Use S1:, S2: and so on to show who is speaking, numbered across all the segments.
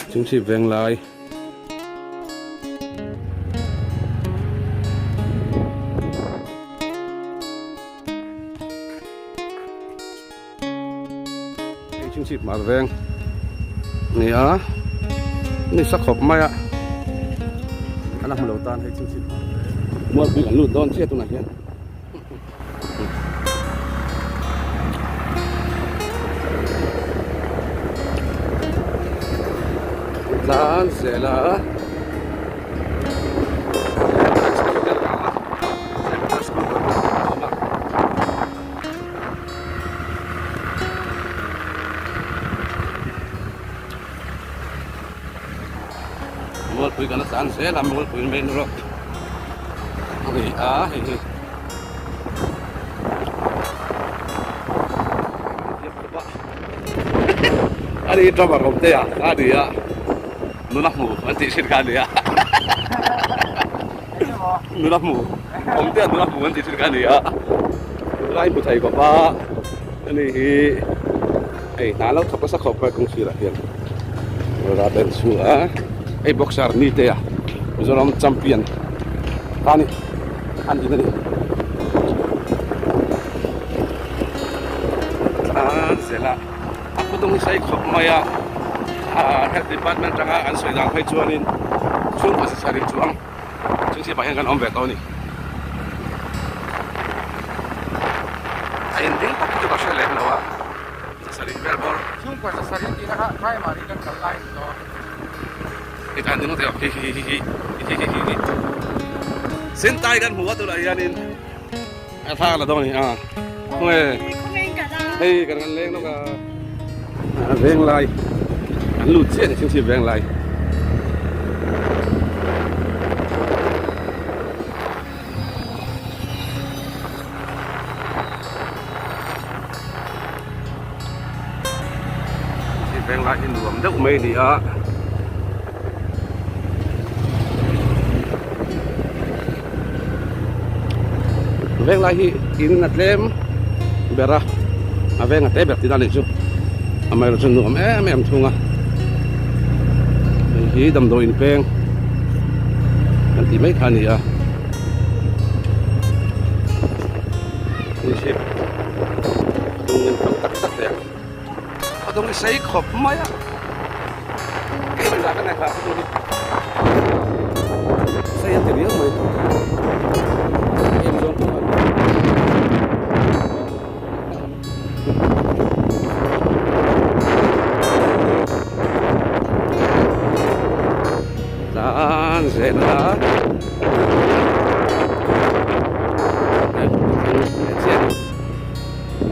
S1: Chhingchhip Venglai. Hei Chhingchhip Hmar Veng a ni a, ni sa khawp mai a, a la hmu lo tan hei Chhingchhip Hmar Veng Mualpui kan lut dawn chiah tunah hian. Tlan zel a Mualpui kan tlan zel a Mualpui main road a ni a hei hi. Ani drummer awm te a a ni a nula hmu an tih thin kha a ni a nula hmu awm te a nula hmu an tih thin kha a ni a nula hi hmu thei khawp a ani hi hei hna lo thawk nasa khawp mai kawng sirah hian rawra te an chhu a hei boxer ni te a Mizoram champion kha a ni. An in a ni. Tlan zel a, a khawdung hi sei khawp mai a, Health Department atanga an sawi dan phei chuanin chhungkaw sarih chuang chhungchhip ah hian kan awm ve tawh a ni. A in ding tak hi chu ka hre lem lo a, sarih vel bawr.
S2: Chhungkaw sarih tihna kha primary kan kal lai a ni tawh.
S1: Heta an ding tawh hi hi hi hi hi hi hi hi Sentai kan hmu a tunah hianin a thak la dawn a ni a khawnge hei kan kan leng lawk a veng lai an lut chiah a ni thingthip veng lai. Hei veng lai hi nuam deuh mai a ni a. Veng lai hi in a tlem ber a, a veng a te ber tihna a nih chu. Amaherawhchu chu nuam em em thung a. Hei hi damdawi inpeng kan tih mai kha a ni a. Chhingchhip a dung in tam tak tak leh a dung i sei khawp mai a keimah lah ka nei hlah chu hi sei an ti riau mai em zawng pawh an Tlan zel a.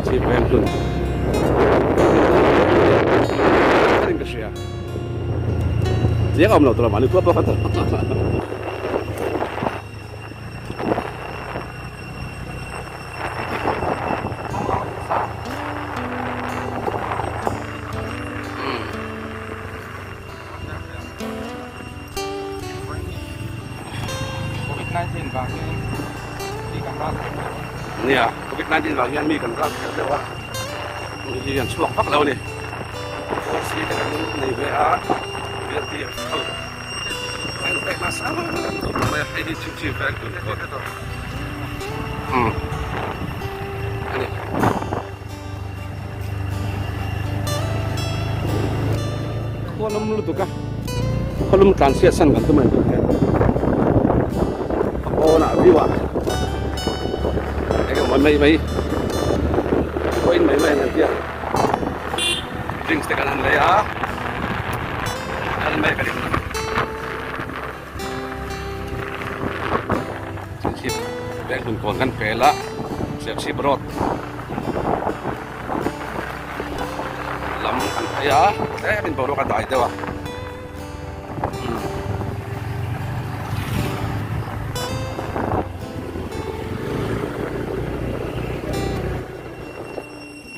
S1: Chhip veng hlun ka hria chiang awm lo tur a mahni khua pawh ka Nia covid 19 vang hian mi kan ral kher deuh a mi hi an chhuak vak lo a ni force te kan nei ve a VLTF ho an pek nasa mai a hei hi chhip chhip vek tur umm a ni. Khua lum lutuk a khaw lum tlan chhiat san kan tum a ni tih hian a pawnah view ah eng emaw mai mai pawhin mai mai an han tia drinks te kan han lei a kal mek a ni Chhip veng hmun kawn kan pel a Serchhip road lam kan phei a tlemin boruak a dai deuh a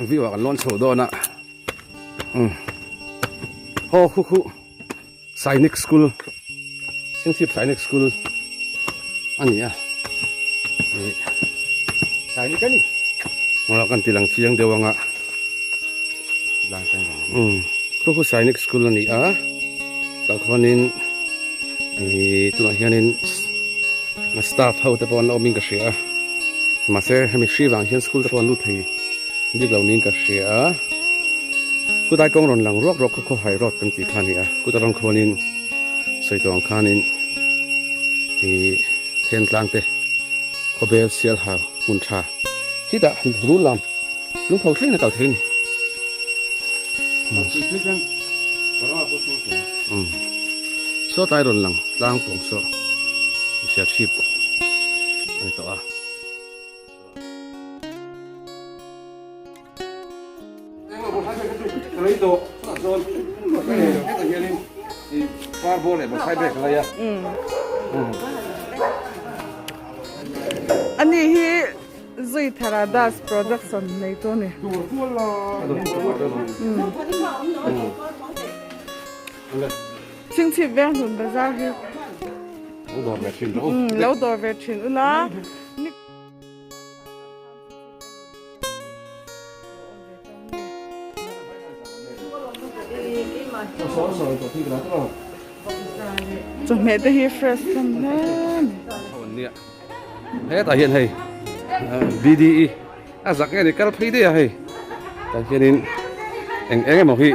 S1: view ah kan lawn chho dawn a haw khu khu. Sainik School, Chhingchhip Sainik School a ni a, ih
S2: Sainik a ni.
S1: Aw kan ti lang chiang deuh ang a, umm khu khu Sainik School a ni a. Tah khuanin ih tunah hianin staff ho te pawh an la awmin ka hria a mahse hemi hri vang hian school te pawh an lut thei bik lo niin ka hria a khulai kawng rawn lang ruak ruak khaw khawhai road kan tih kha a ni a kut atang khuanin sawi tawh ang khanin ih then tlang te khawbel sial hau hmun tha khitah rul lam. Lungpho thleng a kal thei a ni. Saw tlai rawn lang tlang pawng saw Serchhip a ni tawh a.
S3: Ani hi. Zui Thara Das production nei tu a ni. Chhingchhip veng hlun bazar hi lo dawr ve thin ula. Chawhmeh te hi fresh hlawm hle a ni.
S1: Hetah hian hei BDE a zak nge ni kal phei daih a hei tah hianin eng eng emaw hi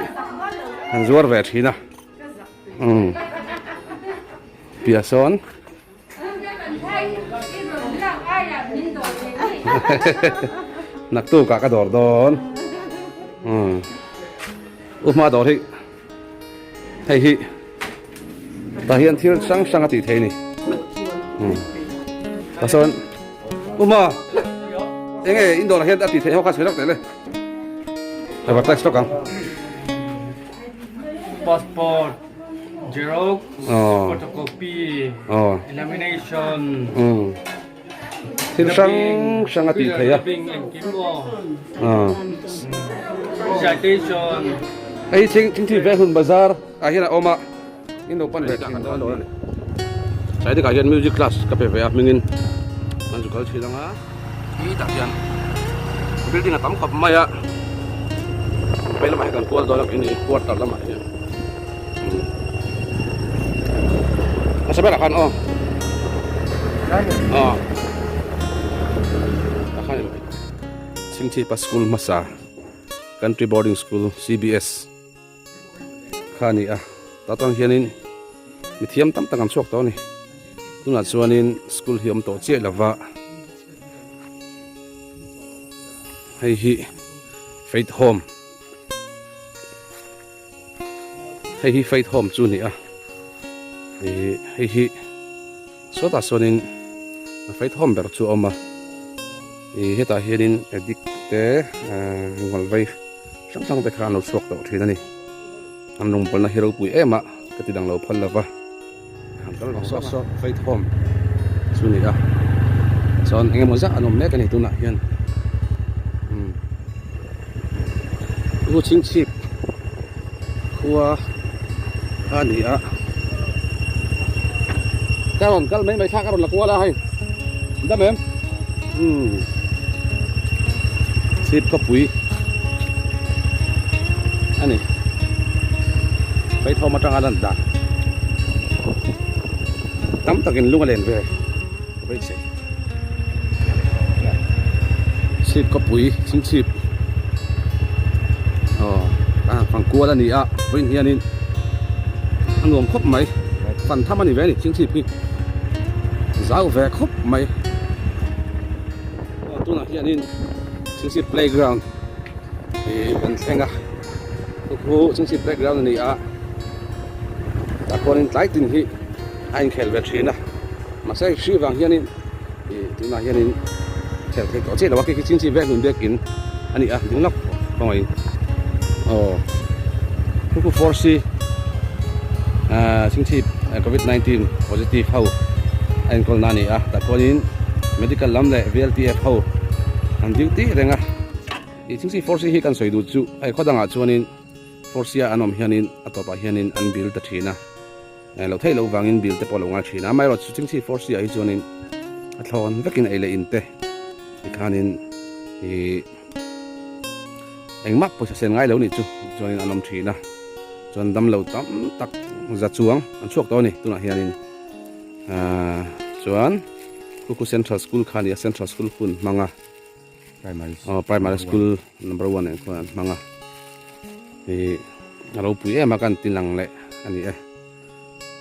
S1: an zuar ve thin a umm piah sawn naktuk ah ka dawr dawn umm u hma dawr hi Hei hi tah hian thil hrang hrang a tih theih a ni tah sawn uma eng nge in dawrah hian a tih theih ho kha sawi lawk teh le advertise lawk ang
S4: passport xerox photocopy lamination
S1: Thil hrang hrang a tih theih a. Hei hi thingthi veng hun bazar ah hian a awm a in lo pan ve thin dawn a ni. Saidik ah hian music class ka pe ve a hmingin an zu kal thin ang a. Tah hian building a tam khawp mai a vei lamah hian kan kual dawn a kini quarter lamah hian. Hmasa berah khan aw aw tah khan Chhingchhipa school hmasa Country Boarding School CBS kha a ni a tah chuan hianin mithiam tam tak an chhuak tawh a ni tunah chuanin school hi a awm tawh chiah lova hei hi Faith Home. Hei hi Faith Home chu a ni a, ih hei hi sawtah sawnin Faith Home ber chu a awm a, ih hetah hianin addict te ahh ngawlvei hrang hrang te kha an lo chhuak tawh thin a ni, an rawngbawlna hi ropui em a ka ti dang lo phal lo va, saw saw Faith Home chu a ni a, chuan eng emaw zah an awm mek a ni tunah hian umm u chhingchhip khua a ni a ka rawn kal mai mai thlak a rawn la kual a hei dam em umm chhip khawpui a ni Faith Home atanga lan dan. Tam takin lung a len ve ka beisei. Chhip khawpui chhingchhip aw a fang kual a ni a vawiin hianin a nuam khawp mai fan tham a ni ve a ni chhingchhip hi zau ve khawp mai aw tunah hianin chhingchhip playground ih kan thleng a chu chu chhingchhip playground a ni a. Tah khuanin tlai tin hi a inkhel ve thin a mahse hei hri vang hianin ih tunah hianin khel thei tawh chiah lo a khi khi chingchi vek hlun biakin a ni a ding lawk kawngaiin aw khu khu four c ah chingchi covid 19 positive ho a enkawl na a ni a tah khuanin medical lam leh V L T F ho an duty reng a ih chingchi four c hi kan sawi duh chu hei khaw dangah chuanin. Force-a an awm hianin a tawpah hianin an bill ta thin a, lo theih loh vangin bill te pawh a lo ngai thin a, amaherawhchu chingchhi Force-a hi chuanin a thlawn vekin ei leh in te tikhanin ih engmah pawisa sen ngai lo nih chu chuanin an awm thin a. Chuan damlo tam tak za chuang an chhuak tawh a ni tunah hianin ahh chuan khu khu central school kha a ni a central school hun hmang a aw primary school number one ah khuan an hmang a ih a ropui em a kan ti lang leh a ni e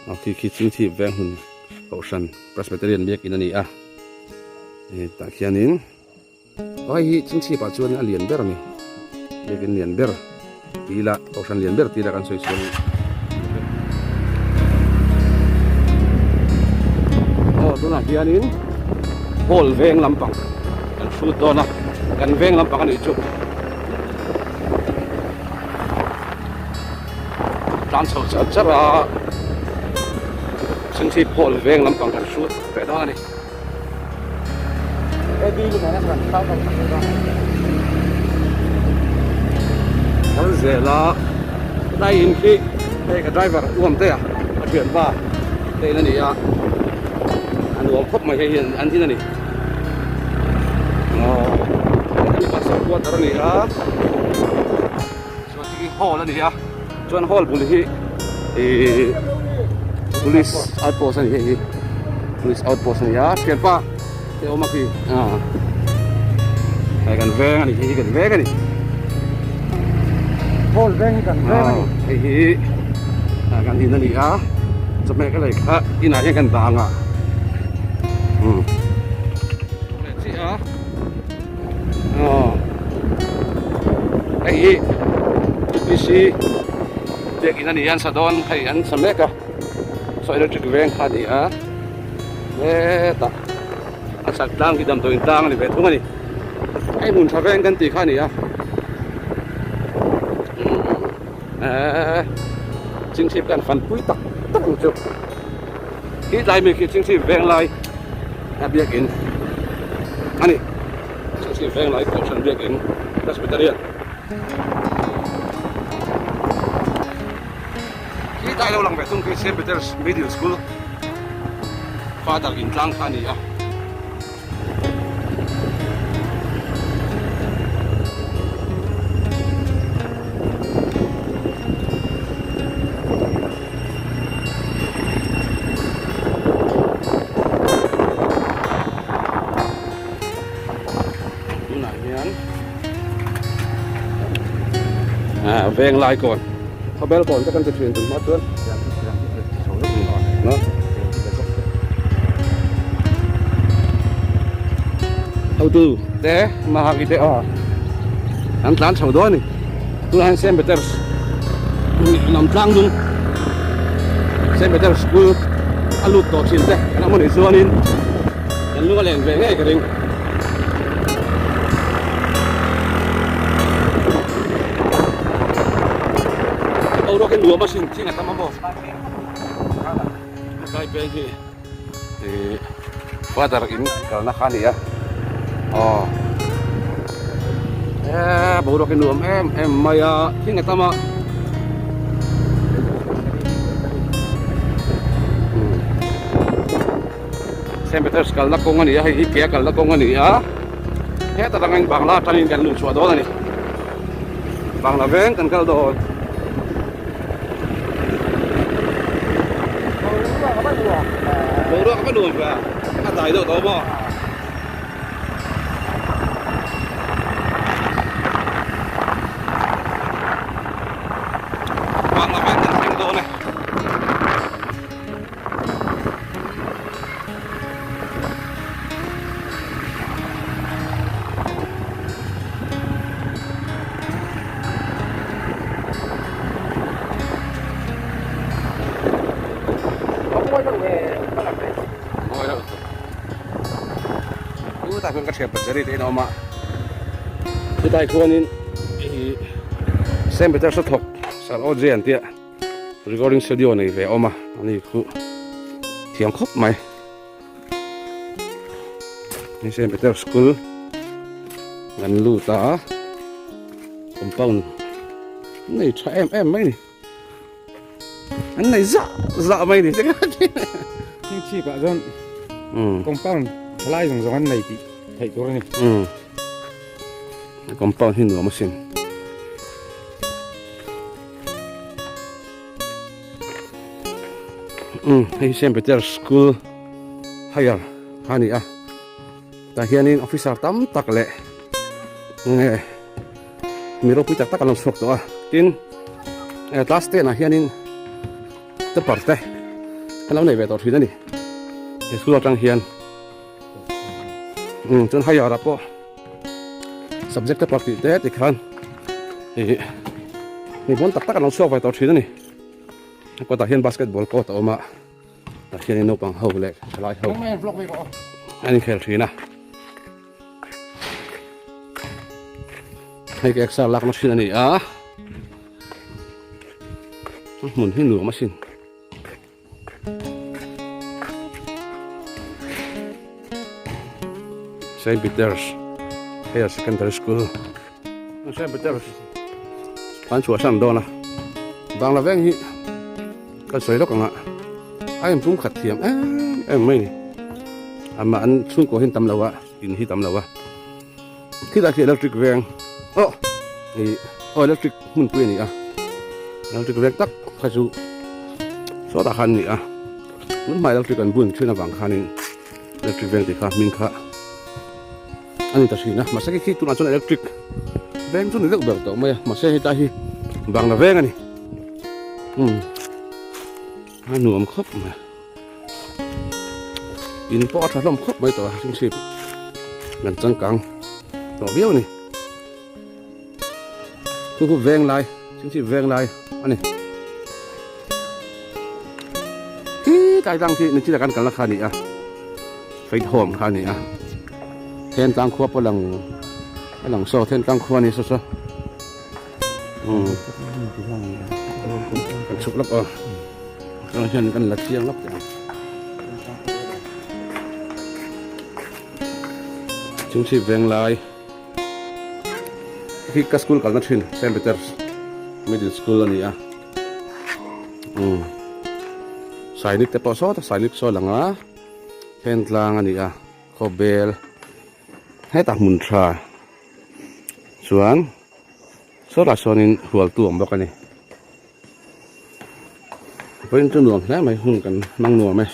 S1: aw khi khi chingchhip veng hun kohhran presbyterian biakin a ni a ih tah khianin. Aw hei hi chingchhip ah chuan a lian ber a ni biakin lian ber ti ila kohhran lian ber ti ila kan sawi chuan aw tunah hianin hall veng lampang kan hrut dawn a kan veng lampang a nih chu tlan chho char char a chingchhip hall veng lampang kan hrut veh dawn a ni. Kal zel a helai in khi hei ka driver uam te a a thianpa te in a ni a a nuam khawp mai hei hi an in a ni aw hemi pastor quarter a ni a chuan hei hi hall a ni a chuan hall bul hi ihh police outpost a ni hei hi police outpost a ni a thianpa te awm a khi ah hei kan veng a ni hei hi kan veng a ni
S2: hall veng hi kan veng a ni
S1: hei hi kan in a ni a chawhmeh ka lei kha inah hian kan dah ang a umm chiah a. Aw hei hi UPC biakin a ni a an sa dawn hei an sa mek a saw electric veng kha a ni a hetah a chak tlang hi damdawiin tlang a ni ve thung a ni hei hmun tha veng kan tih kha a ni a eee chingchhip kan fanpui tak tak ang chu khi tlai mi khi chingchhip veng lai a biakin a ni chingchhip veng lai kohhran biakin presbyterian khi tlai lo lang ve thung khi Saint Peter's Middle School father in tlang kha a ni a. Tunah hian ah veng lai kawn khawbel kawn te kan ti thin tun hma chuan hotu te mahaki te aw an tlan chho dawn a ni tunah hian Saint Peter's lam tlang dung Saint Peter's school a lut tawh thin te kan awm a nih chuanin kan lung a len ve ngei ka ring. Boruak hi nuam a sin thing a tam a maw hetlai peng hi ih father in kalna kha a ni a aw eee boruak hi nuam em em mai a thing a tam a. Saint Peter's kalna kawng a ni a hei hi ke a kalna kawng a ni a heta tangin Bangla atangin kan luh chhuah dawn a ni Bangla veng kan kal dawn. Boruak a va nuam ve a a dai deuh tawh maw. Bangla veng kan thleng dawn e. Chutah khuan ka thian pacheri te in a awm a chutai khuanin ih Saint Peter's a thawk Sir Audrey an tia. Recording studio nei ve awm a ani khu thiam khawp mai ni Saint Peter school kan lut a compound nei tha em em mai ni an nei zah zah mai ni
S2: thing chhip ah chuan compound thalai zawng zawng an nei tih theih tur a ni
S1: compound hi nuam asin. Umm hei hi Saint Peter School Higher kha a ni a tah hianin officer tam tak leh nge mi ropui tak tak an lo chhuak tawh a tin class ten ah hianin paper te an lo nei ve tawh thin a ni he school atang hian umm chuan higher ah pawh subject paper tih te tikhan ih mi bawn tak tak an lo chhuak ve tawh thin a ni. A kawtah hian basketball court a awm a tah hianin naupang ho leh thalai ho an inkhel thin a hei ka exer lakna thin a ni a a hmun hi nuam asin. Saint Peter's Higher Secondary School Saint Peter's an chhuah san dawn a Bangla veng hi ka sawi lawk ang a a inpum khat thiam em em mai ni amah an chhungkaw hi an tam lo a in hi tam lo a khilai khi electric veng aw ih aw electric hmunpui a ni a electric veng tak kha chu sawtah khan a ni a tun hma electric an bun thin avang khanin electric veng tih kha hming kha a ni ta thin a mahse khi khi tunah chuan electric veng chu ni deuh ber tawh mai a mahse hetlai hi bangla veng a ni umm a nuam khawp mai. In pawh a tha hlawm khawp mai tawh a chhingchhip kan changkang tawh viau a ni chu chu veng lai chhingchhip veng lai a ni khi tlai tlang khi nichina kan kalna kha a ni a faith home kha a ni a then tlang khua pawh lang a lang saw then tlang khua a ni saw saw umm kan chhuk lawk aw. Tah hian kan la chiang lawk teh ang. Chhingchhip veng lai hi ka school kalna thin Saint Peter's Middle School a ni a. Umm Sainik te pawh sawta Sainik saw lang a then tlang a ni a khawbel hetah hmun tha chuan sawtah sawnin hualtu a awm bawk a ni. Vawiin chu nuam hle mai hun kan hmang nuam e.